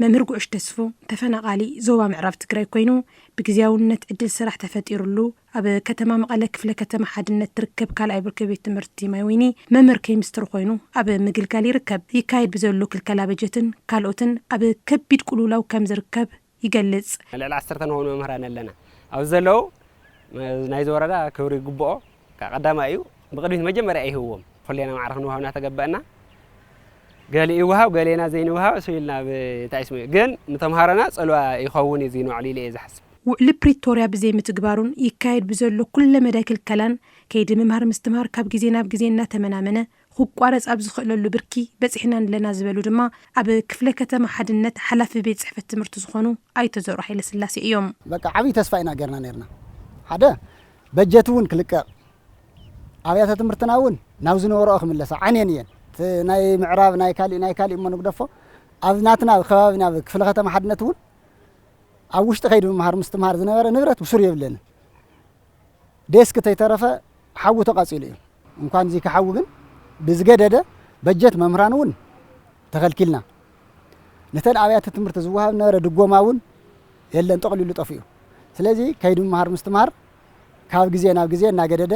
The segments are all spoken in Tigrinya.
መምህር ጉዕሽ ተስፉ ተፈናቓሊ ዞባ ምዕራብ ትግራይ ኮይኑ፣ ብግዜያውነት ዕድል ስራሕ ተፈጢሩሉ ኣብ ከተማ መቐለ ክፍለ ከተማ ሓድነት ትርከብ ካልኣይ ብርኪ ቤት ትምህርቲ ማይወይኒ መምህር ኬሚስትሪ ኮይኑ ኣብ ምግልጋል ይርከብ። ይካየድ ብዘሎ ክልከላ በጀትን ካልኦትን ኣብ ከቢድ ቅልውላው ከም ዝርከብ ይገልጽ። ልዕሊ ዓሰርተ ንኾኑ መምህራን ኣለና። ኣብዚ ዘለዉ፣ ናይዚ ወረዳ ክብሪ ይግብኦ። ካብ ቀዳማይ እዩ። ብቕድሚት መጀመርያ ይህብዎም። ኩሌና ማዕረ ክንወሃብ እናተገበአና፣ ገሊኡ ይወሃብ፣ ገሌና ዘይንወሃብ፣ እሱ ኢልና ብ-፣ እንታይ ስሙ እዩ። ግን ንተምሃሮና ጽልዋ ይኸውን እዩ እዚ ንባዕሉ ኢለ እየ ዝሓስብ። ውዕሊ ፕሪቶርያ ብዘይምትግባሩን ይካየድ ብዘሎ ኩለ መዳይ ክልከላን፣ ከይዲ ምምሃር ምስትምሃር ካብ ግዜ ናብ ግዜ እናተመናመነ ክቋረጽ ኣብ ዝኽእለሉ ብርኪ በጺሕና ኣለና ዝበሉ ድማ ኣብ ክፍለ ከተማ ሓድነት ሓላፊ ቤት ጽሕፈት ትምህርቲ ዝኾኑ ኣይተ ዘሩ ሃይለስላሴ እዮም። በቃ ዓብዪ ተስፋ ኢና ጌርና ኔርና። ሓደ በጀት እውን ክልቀቕ፣ ኣብያተ ትምህርትና እውን ናብ ዝነበረኦ ክምለሳ፣ ዓንየን እየን። እቲ ናይ ምዕራብ፣ ናይ ካሊእ፣ ናይ ካሊእ እሞ ንግደፎ፣ ኣብ ናትና ከባቢና፣ ኣብ ክፍለ ከተማ ሓድነት እውን ኣብ ውሽጢ ከይዲ ምምሃር ምስትምሃር ዝነበረ ንብረት ብሱር የብለንን። ዴስክ ተይተረፈ ሓዊ ተቓጺሉ እዩ። እንኳን እዚ ክሓዊ ግን ብዝገደደ በጀት መምህራን እውን ተኸልኪልና። ነተን ኣብያተ ትምህርቲ ዝወሃብ ነበረ ድጎማ እውን የለን፣ ጠቕሊሉ ጠፊኡ። ስለዚ ከይዲ ምምሃር ምስትምሃር ካብ ግዜ ናብ ግዜ እናገደደ፣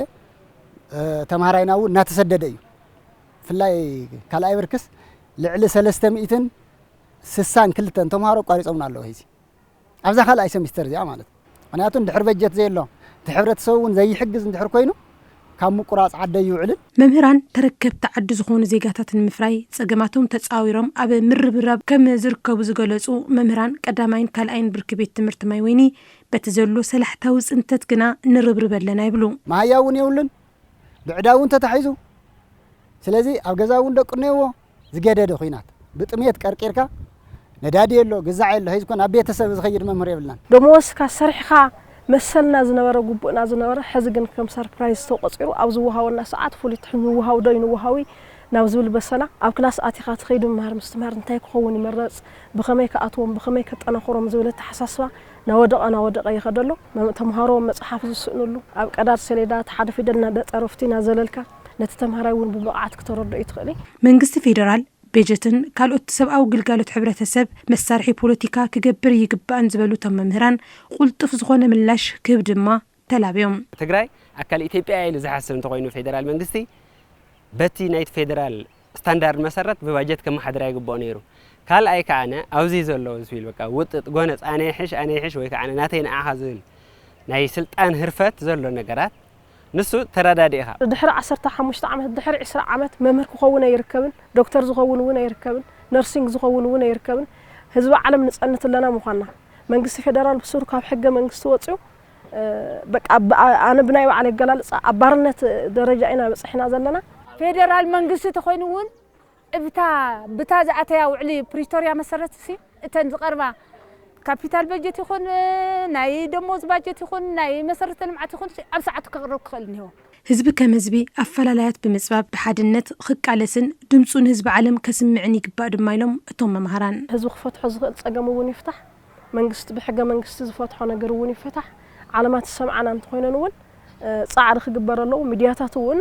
እ፣ ተምሃራይና እውን እናተሰደደ እዩ። ብፍላይ ካልኣይ ብርክስ ልዕሊ ሰለስተ ሚእትን ስሳን ክልተን ተምሃሮ ኣቋሪጾምና ኣለዉ። ሕዚ ኣብዛ ካልኣይ ሰሚስተር እዚኣ ማለት እዩ። ምኽንያቱ እንድሕር በጀት ዘየሎ፣ እቲ ሕብረተሰብ እውን ዘይሕግዝ እንድሕር ኮይኑ፣ ካብ ምቁራጽ ዓደይ ይውዕልን። መምህራን ተረከብቲ ዓዲ ዝኾኑ ዜጋታት ንምፍራይ ጸገማቶም ተጻዊሮም ኣብ ምርብራብ ከም ዝርከቡ ዝገለጹ መምህራን ቀዳማይን ካልኣይን ብርኪ ቤት ትምህርቲ ማይወይኒ፣ በቲ ዘሎ ሰላሕታዊ ጽንተት ግና ንርብርብ ኣለና ይብሉ። መሃያ እውን የብሉን፣ ብዕዳ እውን ተታሒዙ። ስለዚ ኣብ ገዛ እውን ደቁ እነይዎ፣ ዝገደደ ኹናት፣ ብጥሜት ቀርቂርካ፣ ነዳዲ የሎ፣ ግዛዕ የሎ፣ ሒዝኮ ናብ ቤተሰብ ዝኸይድ መምህር የብልናን። ደመወዝካ ሰሪሕኻ መሰልና ዝነበረ፣ ግቡእና ዝነበረ፣ ሕዚ ግን ከም ሰርፕራይዝ ተቖጺሩ ኣብ ዝወሃወና ሰዓት ፍሉይ ትሕዝቶ ይወሃው ዶ ይንወሃዊ ናብ ዝብል በሰላ፣ ኣብ ክላስ ኣቲኻ ትኸይድ ምምሃር ምስትምሃር እንታይ ክኸውን ይመረጽ፣ ብኸመይ ክኣትዎም፣ ብኸመይ ከጠናኽሮም ዝብል ኣተሓሳስባ ናወደቐ ናወደቐ ይኸደሎ። መ-፣ ተምሃሮ መጽሓፍ ዝስእንሉ፣ ኣብ ቀዳድ ሰሌዳ እቲ ሓደ ፊደል እናደጠረፍቲ እናዘለልካ ነቲ ተምሃራይ እውን ብብቕዓት ክተረድኦ ይትኽእል እዩ። መንግስቲ ፌደራል በጀትን ካልኦት ሰብኣዊ ግልጋሎት ሕብረተሰብ መሳርሒ ፖለቲካ ክገብር ይግባእን ዝበሉ እቶም መምህራን፣ ቁልጡፍ ዝኾነ ምላሽ ክህብ ድማ ተላብዮም። ትግራይ ኣካል ኢትዮጵያ ኢሉ ዝሓስብ እንተኾይኑ ፌደራል መንግስቲ በቲ ናይቲ ፌደራል ስታንዳርድ መሰረት ብባጀት ከመሓድራ ይግብኦ ነይሩ። ካልኣይ ከዓነ ኣብዚ ዘሎ ዝብል በቃ ውጥጥ ጎነጽ ኣነ ይሕሽ ኣነ ይሕሽ ወይ ከዓነ ናተይ ንዓኻ ዝብል ናይ ስልጣን ህርፈት ዘሎ ነገራት ንሱ ተረዳዲእኻ። ድሕሪ ዓሰርተ ሓሙሽተ ዓመት፣ ድሕሪ ዕስራ ዓመት መምህር ክኸውን ኣይርከብን፣ ዶክተር ዝኸውን እውን ኣይርከብን፣ ነርሲንግ ዝኸውን እውን ኣይርከብን። ህዝቢ ዓለም ንጸንት ኣለና ምዃንና። መንግስቲ ፌደራል ብሱሩ ካብ ሕገ መንግስቲ ወጺኡ፣ እ፣ በቃ ብ-፣ ኣ-፣ ኣነ ብናይ ባዕለይ ኣገላልጻ ኣብ ባርነት ደረጃ ኢና በጺሕና ዘለና። ፌደራል መንግስቲ ተኾይኑ እውን እብታ፣ ብታ ዝኣተያ ውዕሊ ፕሪቶርያ መሰረት ሲ እተን ዝቐርባ ካፒታል በጀት ይኹን፣ ናይ ደሞዝ ባጀት ይኹን፣ ናይ መሰረተ ልምዓት ይኹን ሲ ኣብ ሰዓቱ ክቕረብ ክኽእል እኒሆ። ህዝቢ ከም ህዝቢ ኣፈላላያት ብምጽባብ ብሓድነት ክቃለስን ድምፁ ንህዝቢ ዓለም ከስምዕን ይግባእ ድማ ኢሎም እቶም መምሃራን። ህዝቢ ክፈትሖ ዝኽእል ጸገም እውን ይፍታሕ፣ መንግስቲ ብሕገ መንግስቲ ዝፈትሖ ነገር እውን ይፈታሕ። ዓለማት ዝሰምዓና እንተኾይነን እውን፣ እ፣ ጻዕሪ ክግበረለዎ፣ ሚድያታት እውን፣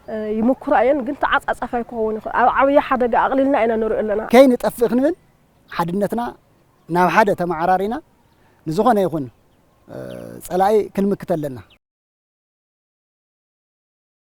እ፣ ይምኩራ እየን፣ ግን ተዓጻጻፋይ ክኸውን ይኽእል። ኣብ ዓብዪ ሓደጋ ኣቕሊልና ኢና ንሪኦ ኣለና። ከይንጠፍእ ክንብል ሓድነትና ናብ ሓደ ተመዓራሪና ንዝኾነ ይኹን፣ እ፣ ጸላኢ ክንምክት ኣለና።